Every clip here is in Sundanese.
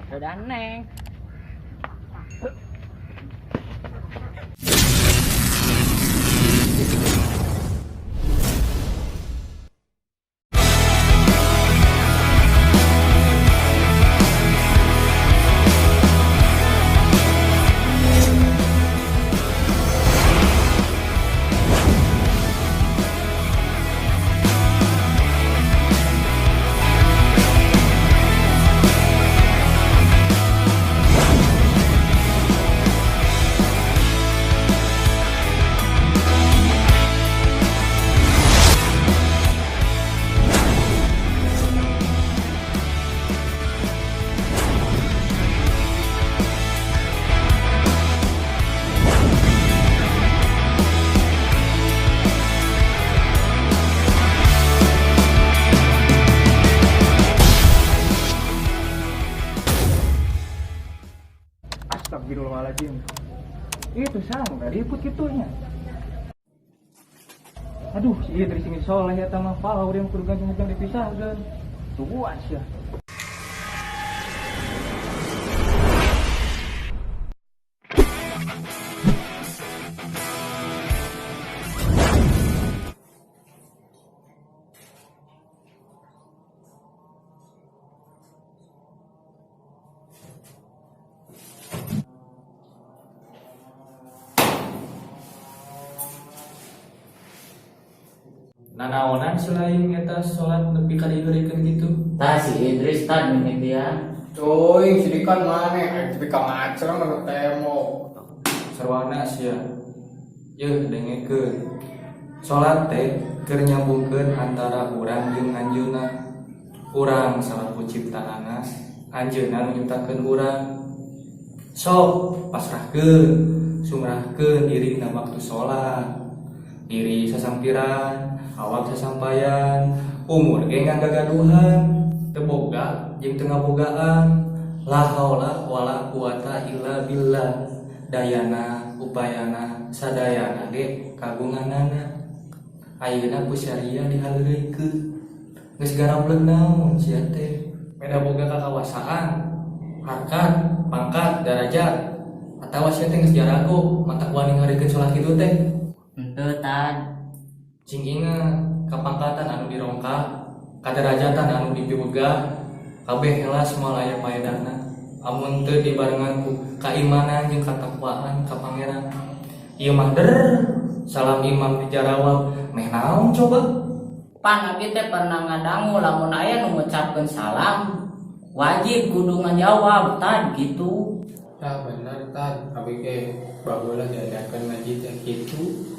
Dadah, Neng. Astagfirullahaladzim. Itu sama gak ribut gitunya. Aduh, si Idris ini soleh ya mah falau dia kudu ganjeng-ganjeng dipisahkeun. Tungguan sia. Nanaonan selain eta salat nepi ka diheureukeun kitu? Tah, si Idris tah mimitian. Cuy, sidikan mana? Aing tepi ka ngacreng anu tembok. Sarwana sia. Yeuh, dengekeun. Salat teh keur nyambungkeun antara urang jeung anjeunna. Urang salaku ciptaanna, anjeunna nu nyiptakeun urang. Sok pasrahkeun, sumrahkeun diri dina waktu salat. Diri sasampiran, awak sasampayan, umur ge ngagagaduhan, teu boga jeung teu ngabogaan. La haula wala quwata illa billah. Dayana, upayana, sadayana ge kagunganana. Ayeuna ku syariah dihaleureuykeun. Geus garableug naon sia teh? Beda boga kakawasaan, harkat, pangkat, darajat. Atawa sia teh geus jarago, matak wani ngareureukeun salat kitu teh. Henteu, Tad. Cing inget, kapangkatan anu dirongkah, kadarajatan anu dipiwegah, kabeh helas moal aya paedahna. Amun teu dibarengan ku kaimanan jeung katakwaan ka Pangeran. Ieu mah der, salam imam dijarawab, meh naon coba? Pan abi teh pernah ngadangu lamun aya nu ngucapkeun salam wajib kudu ngajawab, Tad, gitu. Tah bener, Tad, abi ge baheula diajarkeun ngaji teh kitu.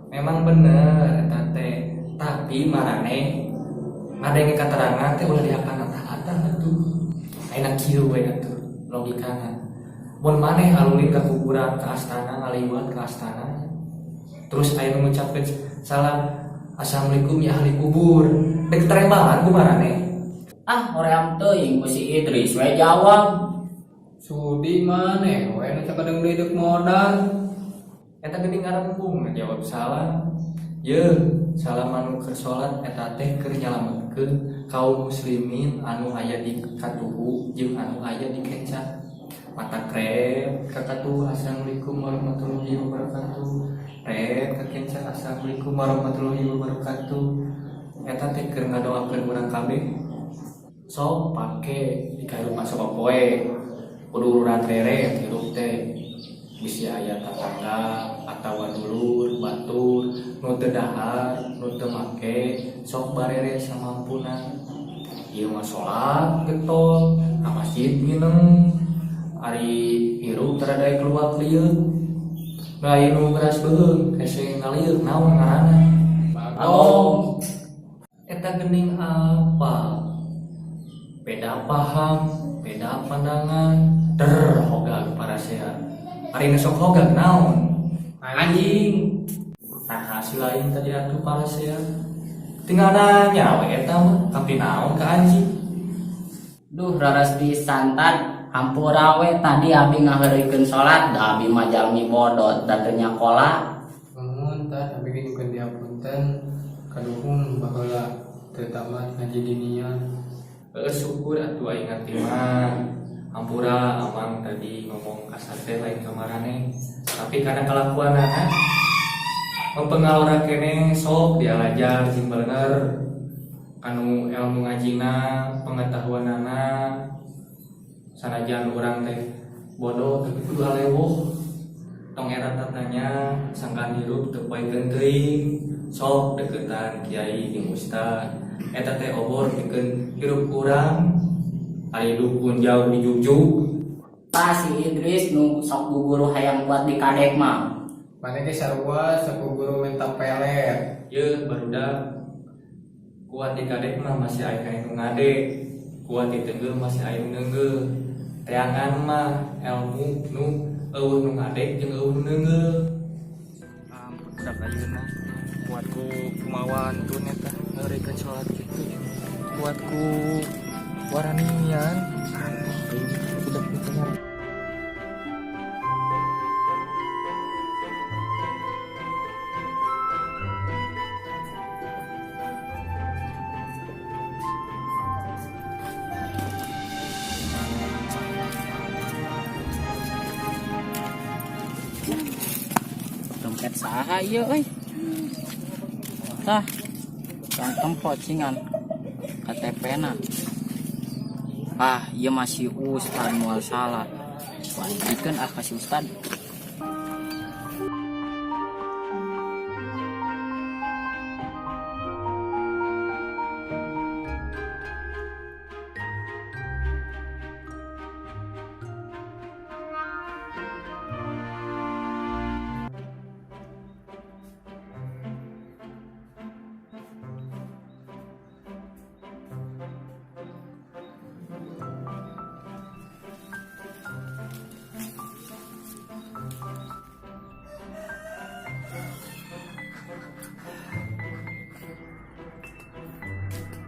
Memang bener eta teh, tapi maraneh ngadenge katerangan teh ulah diakan-atan atuh. Ayeuna kieu we atuh logikana. Mun maneh alulin ka kuburan ka astana, ngaliwat ka astana, terus aya nu ngucapkeun salam, "Assalamualaikum ya ahli kubur," dek terembalan ku maraneh? Ah, hoream teuing ku si Idris we jawab. Sudi maneh we nu sakadeng deui deuk modal. Eta geuning ngarembung ngajawab salam. Yeuh, salam anu keur salat eta teh keur nyalametkeun kaum muslimin anu aya di katuhu jeung anu aya di kenca. Mata krep ka katuhu, "Assalamualaikum warahmatullahi wabarakatuh." Rep ka kenca, "Assalamualaikum warahmatullahi wabarakatuh." Eta teh keur ngadoakeun urang kabeh. Sok pake di kahirupan sapopoe. Kudu ururan reret hirup teh. Bisi aya tatangga atawa dulur batur nu teu dahar, nu teu make, sok barere samampuna. Ieu mah salat getol, ka masjid ngineng, ari hirup tara daek keluak lieuk. Nu aya nu beras beuheung hese ngalieuk naon ngaranna? Bagong. Eta geuning apa? Beda paham, beda pandangan, der hogag parasea. Ari nu sok hogag naon? Anjing. Nah, hasil lain tadi atuh parasea. Tinggal nanya we eta mah, tapi naon ka anjing? Duh, raras pisan, Tad. Hampura we tadi abi ngaheureuykeun salat, da abi mah jalmi bodot da teu nyakola. Nuhun, Tad, abi ge nyuhunkeun dihapunten kaduhung baheula. Teu tamat ngaji diniyah. Syukur atuh aing ngarti mah. Hampura amang tadi ngomong kasar teh lain ka maraneh, tapi karena kalakuanana mempengaruhi keneh. Sok diajar sing bener anu ilmu ngajina, pengetahuanana. Sanajan urang teh bodoh, tapi kudu alewoh, tong era tatanya sangkan hirup teu poekeun teuing. Sok deketan kiai jeung ustad, eta teh obor pikeun hirup urang. Ari dukun jauh dijugjug. Tah, si Idris nu sok guguru hayang kuat dikadek mah. Maneh ge sarua, sok guru minta pelet. Ye barudak, kuat dikadek mah masih aya keneh nu ngadek, kuat diteunggeuh masih aya nu neunggeuh. Teangan mah ilmu nu euweuh nu ngadek jeung euweuh nu neunggeuh. Ampun, budak ayeuna kuat ku kumawan tun eta ngeureuykeun salat kitu, kuat ku waranian. Aneh budak itu mah. Dompet saha ieu euy? Tah, kang tempo cingan KTP na. Ah, ieu masih ustad, moal salah. Wajibkeun ah ka si ustad.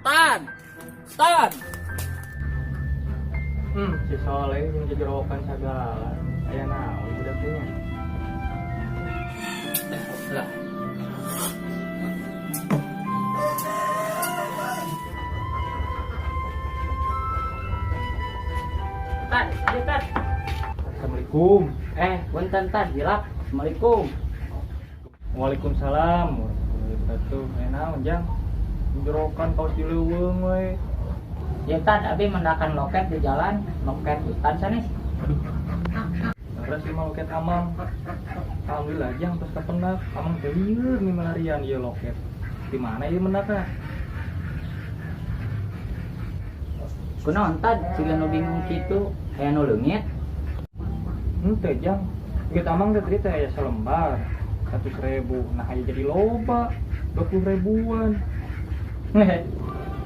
Tan. Tan. Si Soleh yang jejerokan segala. Aya naon budak teh nya? Lah. Tan, ieu Tan. Assalamualaikum. Eh, punten Tan, hilap. Assalamualaikum. Waalaikumsalam warahmatullahi wabarakatuh. Aya naon, Jang? Jerokan kaos di leuweung we. Ya Tan, abi mendakan loket di jalan, loket Ustad sanes. Leres ieu mah loket amang. Alhamdulillah Jang tos kapendak. Amang teh lieur milarian ieu loket. Di mana ieu mendakna? Kunaon Tad, siga nu bingung kitu, aya nu leungit? Henteu Jang. Duit amang teh tadi teh aya salembar 100.000. Nah, aya jadi loba 20 ribuan.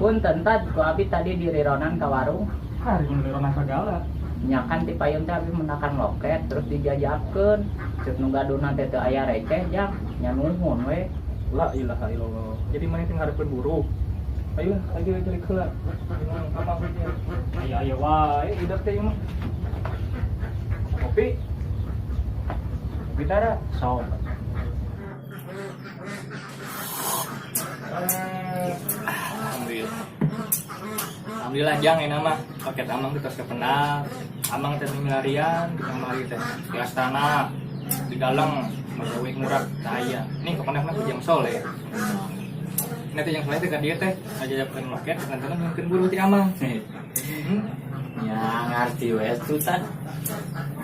Punten Tad, ku abi tadi dirironan ka warung. Hari mun lironan sagala. Nya kan ti payun teh abi mendakan loket terus dijajakeun. Ceuk nu gaduhna teh teu aya receh, Jang. Nya nuhun we. La ilaha illallah. Jadi maneh teh ngarepkeun buruh. Ayo lah, ayo cari heula. Bingung amang teh. Aya aya wae budak teh ieu mah. Kopi. Kopi tara. Sok. Alhamdulillah. Alhamdulillah Jang, ini mah paket amang teh tos kependak. Amang teh milarian di kamari teh di astana di dalam magawe ngurak teu aya. Nih kependakna ku Jang Soleh. Ini teh Jang Soleh teh ka dieu teh ngajajakeun loket ngantenan nyungkeun buruh ti amang. Ya ngarti we tuh Tad.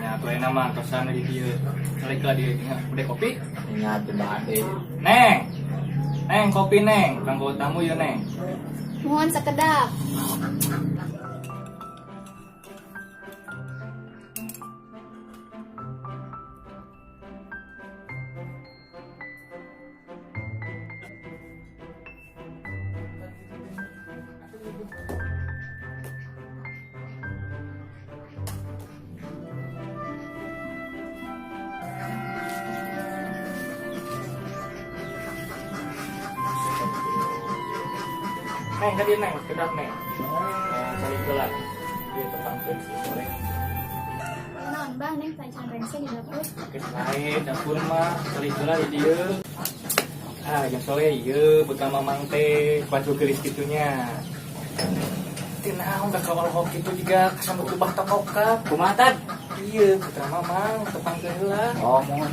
Ya atuh ayeuna mah tosan di dieu. Balik lah dieu nya. Udah kopi? Nya teu bade. Neng. Neng, kopi Neng, kanggo tamu ya Neng. Mohon sakedap. Neng, tadi Neng, kedap Neng. Saling gelap. Dia tepangkeun si Soleh. Naon bah, Neng tacan rengse di dapur. Geus lain dapur mah, saling geula di dieu. Ah, Jang Soleh, ieu bekal Mamang teh baju geulis kitu nya. Teu naon da kawal kitu juga kasambut kubah tokokap. Kumaha, Tad? Iya, putra Mamang tepangkeun heula. Oh, mohon.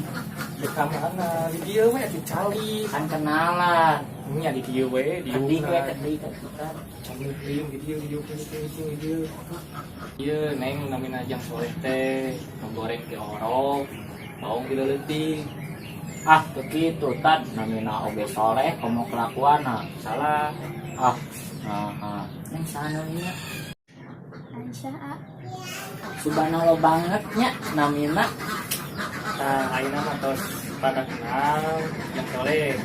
Di mana? Di dieu we atuh cali. Kan kenalan. Nya di dieu we, di Kedik we, kedik, kedik. Cali di dieu, di dieu, di dieu, di dieu. Ieu neng namina Jang Soleh teh, nu goreng ti orok, baung ti leutik. Ah, teu kitu, Tad. Namina oge soleh, komo kelakuanna. Salah. Ah, nah, neng sana nya. Aisyah, A. Subhanallah banget nya namina. Nah, ayeuna mah tos pada kenal Jang Soleh.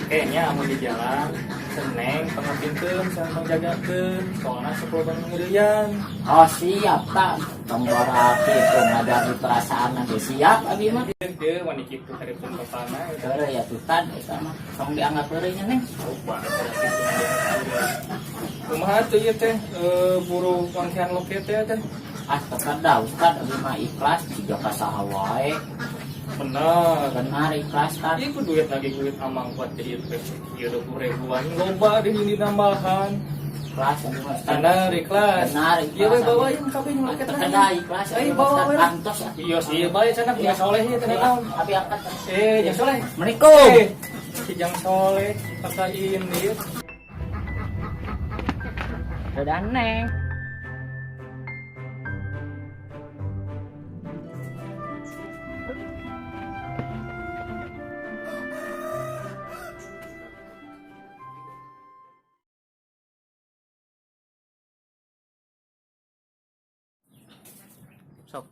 Kayaknya amun di jalan seneng pangapinkeun sareng pangjagakeun, soalna sok loba nu ngeureuyang. Oh, siap, Tad. Tong ngora kitu ngadar di perasaan ge siap abi mah. Ieu wani kitu hareupeun bapana eta. Heureuy ya tuh, Tad, eta mah. Tong dianggap heureuy nya, Neng. Coba kumaha tuh ieu teh buru mangkihan loket teh teh. Ah, teu Ustad, abi mah ikhlas jiga ka saha wae. Bener. Benar ikhlas, Tad. Ieu ku duit lagi duit amang buat jadi teh ieu 20 ribuan loba di ini nambahan. Ikhlas abi mah, Ustad. Bener ikhlas. Benar ikhlas. Ieu we bawa ieu kabeh nu loket Teu kedah ikhlas. Ayo bawa we. Antos ah. Iya sih, bae cenah punya soleh ieu teh naon. Abi angkat. Eh, Jang Soleh. Assalamualaikum. Eh, si Jang Soleh pakai ini. Dadah, Neng. Sok.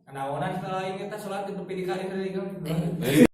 Naonan kalau inget salat di tepi di kali.